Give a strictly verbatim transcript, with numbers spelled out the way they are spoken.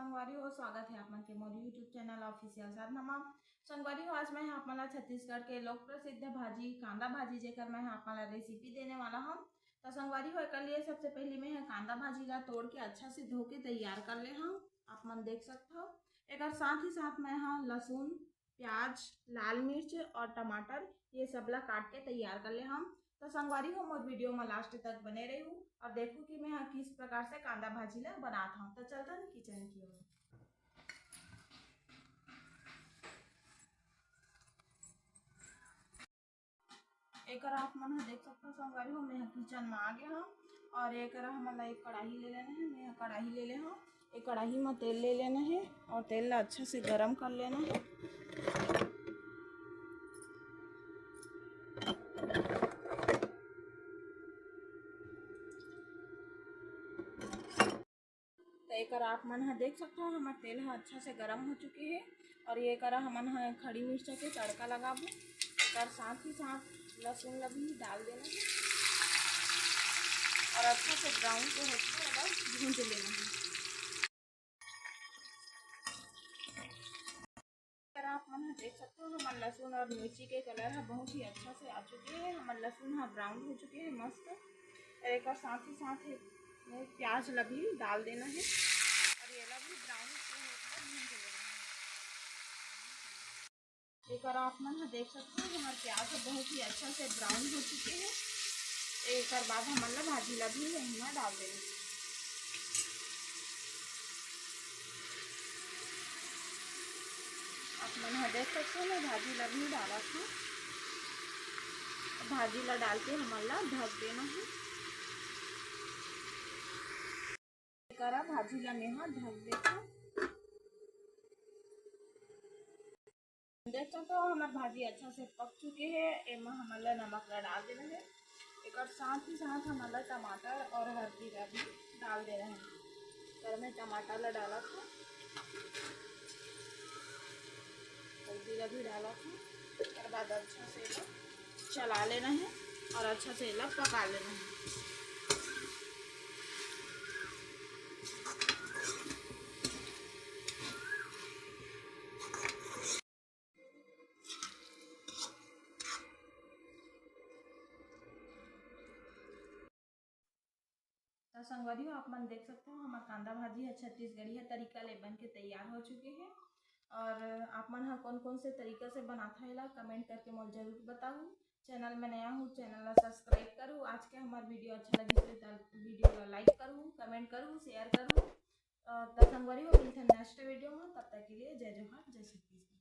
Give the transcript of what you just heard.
संगवारी हो, स्वागत है आप मन के मोर YouTube चैनल ऑफिशियल साधना मा। संगवारी हो, आज मैं आप मन ला छत्तीसगढ़ के लोक प्रसिद्ध भाजी कांदा भाजी, जेकर मैं आप मन ला रेसिपी देने वाला हूँ। तो संगवारी हो, एकर लिए सबसे पहले मैं ह कांदा भाजी ला तोड़ के अच्छा से धो के तैयार कर ले हूँ। आप मन देख सकते हो, एकर साथ ही साथ मैं ह लहसुन, प्याज, लाल मिर्च और टमाटर, ये सब ला काट के तैयार कर ले हूँ। तो संगवारी हो, मोर वीडियो में लास्ट तक बने रहू और देखू कि मैं ह किस प्रकार से कांदा भाजी ला बनात हूँ। तो चलता हूँ किचन की ओर। एकर आप मन ह देख सकथव संगवारी हो, मैं ह किचन म आ गे हंव और एकर हमन ला एक कढ़ाई ले लेना है। मैं ह कढ़ाई ले ले हंव। एक कढ़ाई म तेल ले लेना है और तेल ला अच्छा से गरम कर लेना है। तो एकर आप मन ह देख सकथव, हमर तेल ह अच्छा से गरम हो चुके हे और ये करा हमन ह खड़ी मिर्चा के तड़का लगाबो। एकर साथ ही साथ लहसुन ला भी डाल देना है और अच्छा से ब्राउन के होथे ओला भूंज लेना है। अगर आप मन ह देख सकते हो, हमर लहसुन और मिर्ची के कलर ह बहुत ही अच्छा से आ चुके हे। हमर लहसुन ह ब्राउन हो चुके हे मस्त। और एकर साथ ही साथ में प्याज ला भी डाल देना है और एला भी ब्राउन के होत ला भूंज लेना है। एकर आप मन ह देख सकते हो, हमर प्याज ह बहुत ही अच्छा से ब्राउन हो चुके हे। एकर बाद हमन ला भाजी ला भी एमा डाल देना। आप मन ह देख सकते हो, मैं भाजी ला भी डालत हूँ। भाजी ला डाल के हमन ला ढक देना है। करा भाजी ला मैं ह ढक देथव। देख सकते हो, हमर भाजी अच्छा से पक चुके हे। एमा हमन ला नमक ला डाल देना है। एकर साथ ही साथ हमन ला टमाटर और हल्दी ला भी डाल देना है। एकर मैं टमाटर ला डालत हूँ, हल्दी ला भी डालत हूँ। एकर बाद अच्छा से एला चला लेना है और अच्छा से एला पका लेना है। तो संगवारी हो, आप मन देख सकते हो, हमर कांदा भाजी ह छत्तीसगढ़िया तरीका ले बन के तैयार हो चुके हे। और आप मन ह कौन कौन से तरीका से बनात हो, एला कमेंट करके मोला जरूर बताहू। चैनल में नया हूँ, चैनल ला सब्सक्राइब करू। आज के हमार वीडियो अच्छा लगिस हे तो वीडियो ला लाइक करू, कमेंट करू, शेयर करू। अ, तो संगवारी हो, मिलथन नेक्स्ट वीडियो में। तब तक के लिए जय जोहार, जय छत्तीसगढ़।